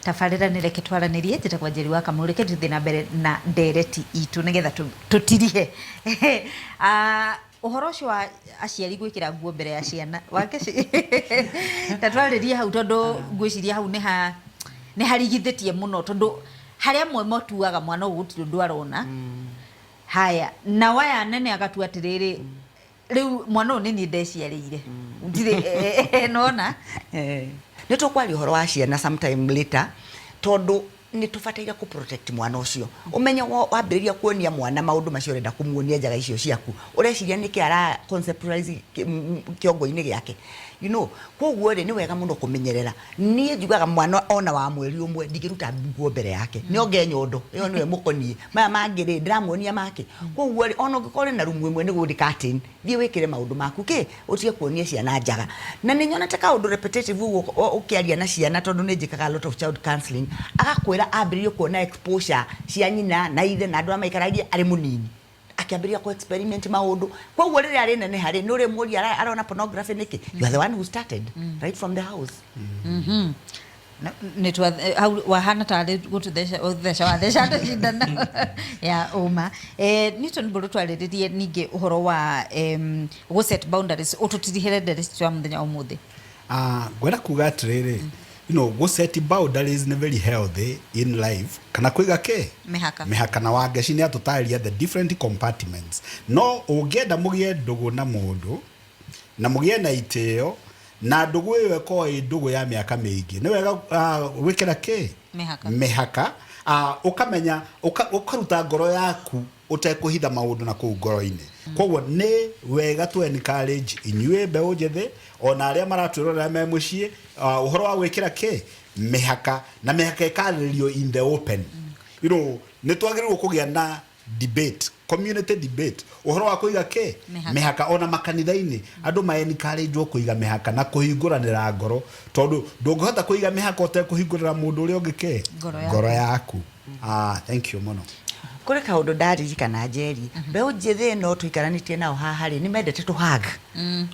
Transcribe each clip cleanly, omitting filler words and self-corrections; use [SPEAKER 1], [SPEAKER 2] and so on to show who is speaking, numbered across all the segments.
[SPEAKER 1] Tabarĩra nĩ Reke Twaranĩrie. Njĩtagwo Njeri wa Kamau. Reke tũthiĩ na mbere na ndereti itũ nĩgetha tũtirihe. Ah, ũhoro ũcio wa aciari gwĩkĩra nguo mbere ya ciana wake ta twarĩrie hau, tondũ ngwĩciria hau nĩ harigithĩtie mũno, tondũ harĩ amwe matuaga mwana ũyũ gũtirĩ ũndũ arona. Haya, nao aya anene agatua atĩrĩrĩ, rĩu mwana ũyũ nĩ niĩ ndeciarĩire, ndirĩ nona.
[SPEAKER 2] Nĩ tũkwaria ũhoro wa ciana sometime later, tondũ nĩ tũbataire kũ protect mwana ũcio. Ũmenye wambĩrĩria kuonia mwana maũndũ macio ũrenda kũmuonia, njaga icio ciaku, ũreciria nĩkĩ ara conceptualize kĩongo-inĩ gĩake? Koguo rĩ, nĩ wega mũno kũmenyerera. Niĩ njugaga mwana ona wa mweri 1 ndingĩruta nguo mbere yake, nĩ onge nyondo ĩyo nĩwe mũkoniĩ, maya mangĩ rĩ, ndĩramuonia make. Koguo rĩ, ona ũngĩkorwo na rumu ĩmwe nĩguo ndĩ curtain, thiĩ wĩkĩre maũndũ maku kĩ ũtige kuonia ciana njaga. Na nĩ nyonete kaũndũ repetitive ũguo ũkĩaria na ciana, tondũ nĩ njĩkaga a lot of child counseling, agakwĩra ambĩrĩrie kuona exposure cia nyina na ithe na andũ arĩa maikaragia arĩ mũnini, akĩambĩrĩria kũ experiment maũndũ. Koguo rĩrĩa arĩ neneha rĩ, nĩ ũrĩmũria arona pornography nĩkĩ? You are the one who started right from the house.
[SPEAKER 1] Nĩ twa hau wahana tarĩ gũtũtheca ũtheca watheca tũcindano ya ũma. Newton Mbũrũ, twarĩrĩrie ningĩ ũhoro wa gũ set boundaries, ũtũtirihere ndereti wa mũthenya wa ũmũthĩ.
[SPEAKER 3] Ah, ngwenda kuga atĩrĩrĩ, gũ set boundaries nĩ very healthy in life, kana kũiga kĩ
[SPEAKER 1] mĩhaka.
[SPEAKER 3] Mĩhaka. Na Wangeci nĩ atũtarĩria the different compartments. No ũngĩenda mũgĩe ndũgũ na mũndũ na mũgĩe na itĩo na ndũgũ ĩyo ĩkorwo ĩ ndũgũ ya mĩaka mĩingĩ, nĩ wega gwĩkĩra kĩ
[SPEAKER 1] mĩhaka.
[SPEAKER 3] Mĩhaka, ũkamenya ũkaruta ngoro yaku ũtekũhitha maũndũ na kũu ngoro-inĩ. Koguo nĩ wega tu encourage inyuĩ mbeũ njĩthĩ ona arĩa maratwĩrorera me mũciĩ, ũhoro wa gwĩkĩra kĩ mĩhaka, na mĩhaka ĩkarĩrĩrio in the open. Nĩ twagĩrĩirwo kũgĩa na debate, community debate, ũhoro wa kũiga kĩ
[SPEAKER 1] mĩhaka.
[SPEAKER 3] Mĩhaka. Ona makanitha-inĩ andũ ma encourage kũiga mĩhaka na kũhingũranĩra ngoro, tondũ ndũngĩhota kũiga mĩhaka ũtekũhingũrĩra mũndũ ũrĩa ũngĩ kĩ
[SPEAKER 1] ngoro yaku.
[SPEAKER 3] Ngoro yaku. Ah, thank you mũno.
[SPEAKER 2] Kũrĩ kaũndũ ndaririkana, Njeri. Mbeũ njĩthĩ ĩno tũikaranĩtie nao haha rĩ, nĩ mendete tũ hug.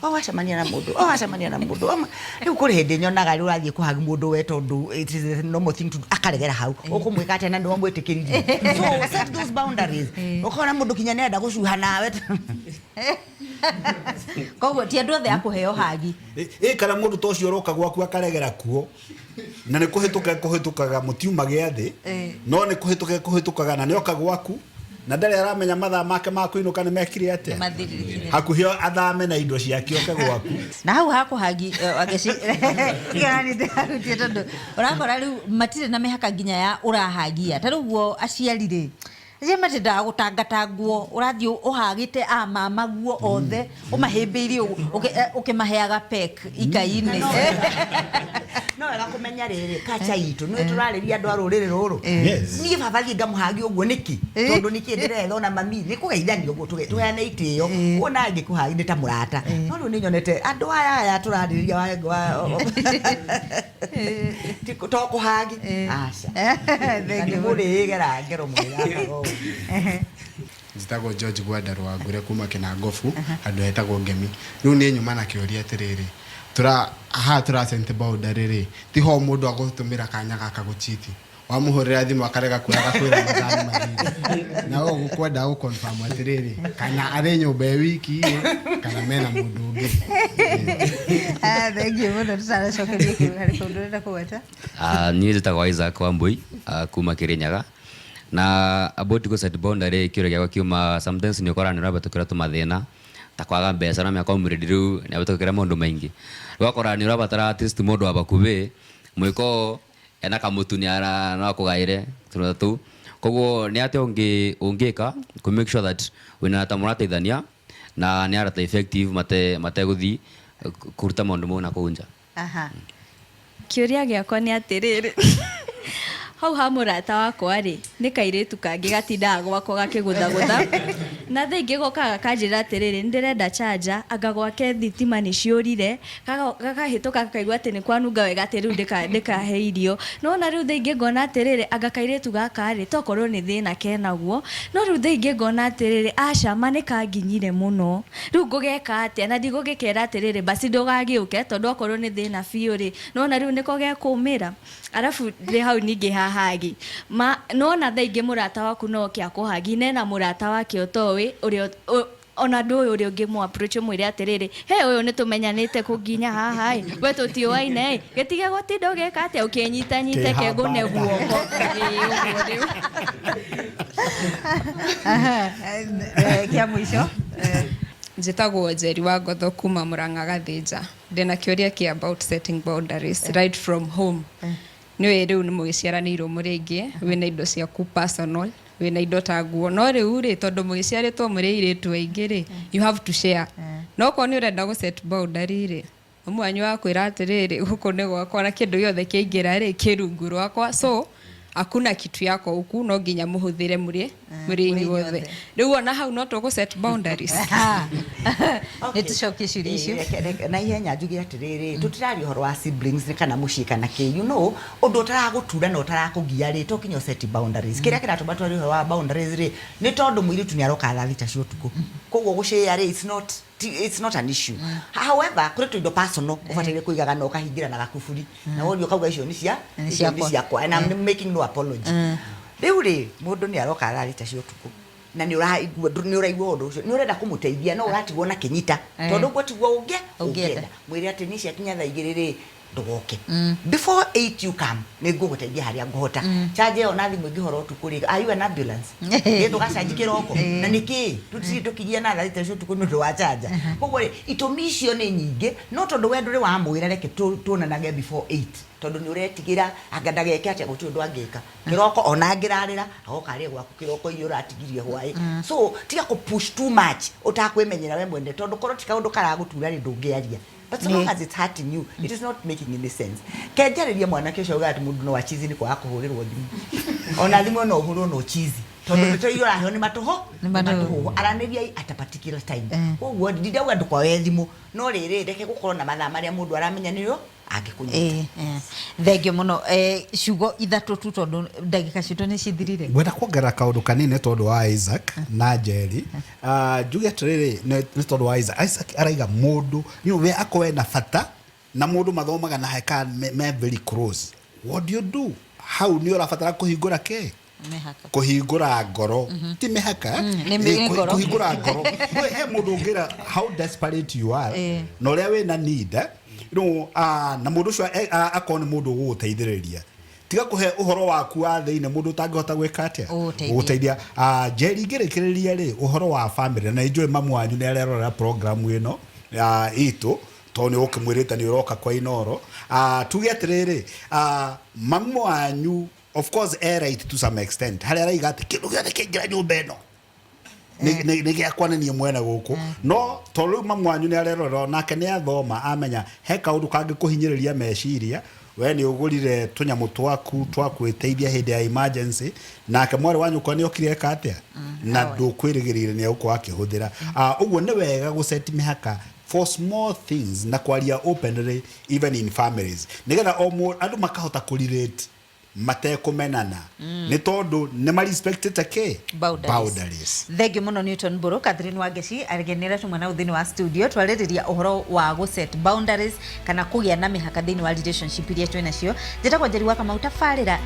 [SPEAKER 2] O wacemania na mũndũ, o wacemania na mũndũ, rĩu kũrĩ hĩndĩ nyonaga rĩu ũrathiĩ kũ hug mũndũ we, tondũ it is the normal thing to do, akaregera hau. Ũkũmwĩka atĩa na nĩwe mwĩtĩkĩririe? So set those boundaries. Ũkona mũndũ kinya nĩarenda gũcuha nawe.
[SPEAKER 1] Koguo ti andũ othe a kũheo hug.
[SPEAKER 3] Ĩ kana mũndũ ta ũcio ũroka gwaku akaregera kuo, na nĩ kũhĩtũka kũhĩtũkaga, mũtiuma gĩa thĩ, no nĩ kũhĩtũka kũhĩtũkaga na nĩoka gwaku na ndarĩ aramenya mathaa make ma kũinũka nĩ mekire atĩa.
[SPEAKER 1] Nĩmathirĩkire.
[SPEAKER 3] Hakuhĩ athame na indo ciake oke gwaku.
[SPEAKER 1] Na hau hakũ hug, Wangeci, tigana tondũ ũrakora rĩu matirĩ na mĩhaka nginya ya ũrahagia. Ta rĩu guo aciari rĩ, aciari matiendaga gũtangatangwo, ũrathiĩ ũhagĩte a mama guo othe, ũmahĩmbĩirie ũguo, ũkĩmaheaga peck ikai-inĩ.
[SPEAKER 2] No wega kũmenya rĩrĩ, kacha itũ nĩ tũrarĩria andũ a rũrĩrĩ rũrũ. Niĩ baba thiĩ ngamũhagi ũguo nĩkĩ? Tondũ nĩkĩ ndĩretha ona mami nĩ kũgeithania ũguo, tũheane itĩo, kuona ngĩkũhagi nĩ ta mũrata. No rĩu nĩ nyonete andũ aya tũrarĩrĩria wa ti to kũhagi, aca.
[SPEAKER 1] Thank
[SPEAKER 2] nĩ
[SPEAKER 1] you.
[SPEAKER 2] Mũrĩgera ngero mũgĩthakaga ũguo.
[SPEAKER 4] Njĩtagwo George Gwanda Rwangure kuma Kĩnangobu, handũ hetagwo Ngemi. Rĩu niĩ nyuma na kĩũria atĩrĩrĩ, tũra haha tũra set boundary rĩ, tiho mũndũ agũtũmĩra kanya gaka gũchiti? Wamũhũrĩra thimũ akarega kuoya, agakwĩra mathaa nĩ mathire, na we ũgũkwenda gũ confirm atĩrĩrĩ, kana arĩ nyũmba ĩ wiki ĩ kana mena mũndũ ũngĩ.
[SPEAKER 1] Ah, thank you mũno. Tũtanacokeria kĩu, harĩ kũndũ ũrenda kũgweta?
[SPEAKER 5] Ah, niĩ njĩtagwo Isaac Wambui, kuma Kĩrĩnyaga. Na about gũ set boundary, kĩũria gĩakwa kiuma, sometimes nĩ ũkoraga nĩ ũrahĩtũkĩra tũmathĩna ta kwaga mbeca, na comrade rĩu nĩ ahĩtũkĩra maũndũ maingĩ. Ũgakora nĩ ũrabatara at least mũndũ wa hakuhĩ mwĩko ena kamũtu nĩ ara no akũgaĩre tũrĩa tũu. Koguo nĩ atĩa ũngĩka kũ make sure that wĩna arata mũrateithania na nĩ arata effective mategũthiĩ kũruta maũndũ mau na kũu nja?
[SPEAKER 1] Aha.
[SPEAKER 6] Kĩũria gĩakwa nĩ atĩrĩrĩ, hau ha mũrata wakwa rĩ, nĩ kairĩtu kangĩ gatindaga gwakwa gakĩgũthagũtha. Na thaa ingĩ gokaga kanjĩra atĩrĩrĩ, nĩndĩrenda charger, anga gwake thitima nĩ ciũrire, gakahĩtũka gakaigua atĩ nĩ kwanunga wega atĩ rĩu ndĩkahe irio. Nĩwona rĩu thaa ingĩ ngona atĩrĩrĩ, anga kairĩtu gaka rĩ, tokorwo nĩ thĩna kenaguo, no rĩu thaa ingĩ ngona atĩrĩrĩ, aca ma nĩ kanginyire mũno. Rĩu ngũgeka atĩa? Na ndigũgĩkera atĩrĩrĩ, basi ndũgagĩũke, tondũ okorwo nĩ thĩna biũ rĩ, nĩwona rĩu nĩko gekũmĩra. Arabu ndĩ hau ningĩ hahagi ma nĩwona thaa ingĩ mũrata waku no oke akũhagi nena mũrata wake ũtoĩ ũrĩa ona ndũĩ ũrĩa ũngĩmũ approach ũmwĩre atĩrĩrĩ, he ũyũ nĩtũmenyanĩte kũnginya haha ĩ, we tũtiũaine ĩ, gĩtige gũtinda ũgĩka atĩa ũkĩnyitanyite kengũne guoko. Ĩĩ ũguo rĩu.
[SPEAKER 1] Kĩa mũico.
[SPEAKER 7] Njĩtagwo Njeri wa Ngotho kuma Murang'a Gathĩnja. Ndĩna kĩũria kĩa about setting boundaries right from home. Nĩũĩ rĩu nĩ mũgĩciaranĩirwo mũrĩ aingĩ, wĩna indo ciaku personal, wĩna indo ta nguo, no rĩu rĩ, tondũ mũgĩciarĩtwo mũrĩ airĩtu aingĩ rĩ, you have to share. No okorwo nĩ ũrenda gũ set boundary rĩ, mamu wanyu akwĩra atĩrĩrĩ, gũkũ nĩ gwakwa na kĩndũ gĩothe kĩaingĩra rĩ, kĩ rungu rwakwa, so hakuna kitu yako huku, no nginya mũhũthĩre mũrĩ inyuothe. Rĩu ona hau no tũgũ set boundaries.
[SPEAKER 1] Nĩ tũcokie ciũria icio.
[SPEAKER 2] Na ihenya njuge atĩrĩrĩ, tũtiraria ũhoro wa siblings kana mũciĩ kana kĩ, you know, ũndũ ũtaragũtura na ũtarakũgia rĩ, to kinya ũset boundaries. Kĩrĩa kĩratũma twarie ũhoro wa boundaries rĩ, nĩ tondũ mũirĩtu nĩ aroka thaa 6 cia ũtukũ, koguo gũcĩa rĩ, it's not an issue. However, kũrĩ tũindo personal ũbataire kũigaga na ũkahingĩra na gakuburi na worio ũkauga icio nĩ cia
[SPEAKER 1] Nĩ
[SPEAKER 2] icio nĩ
[SPEAKER 1] ciakwa.
[SPEAKER 2] ciakwa, and I'm making no apology. Rĩu rĩ, mũndũ nĩ aroka thaa 6 cia ũtukũ na nĩ ũraigua ũndũ ũcio, nĩ ũrenda kũmũteithia no ũratigwo na kĩnyita, tondũ ũguo tiguo
[SPEAKER 1] ũngĩenda.
[SPEAKER 2] Ũngĩenda. Mwĩre atĩ niĩ ciakinya thaa 2 rĩ, ndũgoke. Before 8 you come, nĩ ngũgũteithia harĩa ngũhota. Charge ĩyo na thimũ ĩngĩhora ũtukũ rĩ, are you an ambulance? Ĩ tũgacanji kĩroko na nĩkĩ tũtirĩ tũkigia na thaa 6 cia ũtukũ nĩ ũndũ wa charger? Koguo rĩ, itũmi icio nĩ nyingĩ, no tondũ we ndũrĩ wamwĩra reke tuonanage before 8, tondũ nĩ ũretigĩra anga ndageke atĩa, gũtirĩ ũndũ angĩka kĩroko, ona angĩrarĩra agoka arĩe gwaku kĩroko irio ũratigirie hwaĩ. So tiga kũ push too much ũtakwĩmenyera we mwene, tondũ korwo ti kaũndũ karagũtura rĩ, ndũngĩaria, but so long as it's hurting you, it is not making any sense. Kenjarĩrie mwanake ũcio augaga atĩ mũndũ no achizi nĩ kwaga kũhũrĩrwo thimũ. Ona thimũ no ũhũrwo no chizi, tondũ ndeto iria ũraheo nĩ matũhũ.
[SPEAKER 1] Nĩ matũhũ.
[SPEAKER 2] Matũhũ. Aranĩriai at a particular time. Koguo ndindauga ndũkoe thimũ, no rĩrĩ, reke gũkorwo na mathaa marĩa mũndũ aramenya nĩyo angĩkũnyita.
[SPEAKER 1] Thengio mũno. Ciugo ithatũ tu, tondũ ndagĩka citũ nĩ cithirire.
[SPEAKER 3] Ngwenda kuongerera kaũndũ kanini tondũ wa Isaac na Njeri. Njuge atĩrĩrĩ, nĩ tondũ wa Isaac. Isaac araiga mũndũ you we akorwo ena bata na mũndũ mathomaga na heka me very close, what do you do? Hau nĩ ũrabatara kũhingũra kĩ?
[SPEAKER 1] Mĩhaka.
[SPEAKER 3] Kũhingũra ngoro, ti mĩhaka.
[SPEAKER 1] Nĩ ngoro.
[SPEAKER 3] Kũhingũra ngoro. We, he mũndũ ũngĩra how desperate you are na ũrĩa wĩna need, na mũndũ ũcio akorwo nĩ mũndũ ũgũgũteithĩrĩria. Tiga kũhe ũhoro waku wa thĩinĩ mũndũ ũtangĩhota gwĩka atĩa?
[SPEAKER 1] Ũgũteithia.
[SPEAKER 3] Ũgũteithia. Njeri, ngĩrĩkĩrĩria rĩ, ũhoro wa family, na nĩnjũĩ mamu wanyu nĩ arerorera program ĩno itũ, tondũ nĩ ũkĩmwĩrĩte nĩ ũroka kwa Inoro. Tuge atĩrĩrĩ, mamu wanyu of course e right to some extent harĩa araiga atĩ kĩndũ gĩothe kĩingĩra nyũmba ĩno nĩ gĩakwa, nĩ niĩ mwene gũkũ. No tondũ rĩu mamu wanyu nĩ arerorera, nake nĩ athoma amenya he kaũndũ kangĩkũhinyĩrĩria meciria, we nĩ ũgũrire tũnyamũ twaku twa gwĩteithia hĩndĩ ya emergency, nake mwarĩ wa nyũkwa nĩ okire eka atĩa na ndũkwĩrĩgĩrĩire nĩ egũkorwo akĩhũthĩra. Ũguo nĩ wega gũset mĩhaka for small things na kwaria openly even in families, nĩgetha o andũ makahota kũrelate matekũmenana, nĩ tondũ nĩ marespectĩte kĩ?
[SPEAKER 1] Boundaries.
[SPEAKER 3] Boundaries.
[SPEAKER 1] Thengio mũno, Newton Mburu, Catherine Wangeci, ageni arĩa tumwe nao thĩinĩ wa studio. Twarĩrĩria ũhoro wa gũ set boundaries kana kũgĩa na mĩhaka thĩinĩ wa relationship iria twĩ nacio. Njĩtagwo Njeri wa Kamau. Tabarĩra.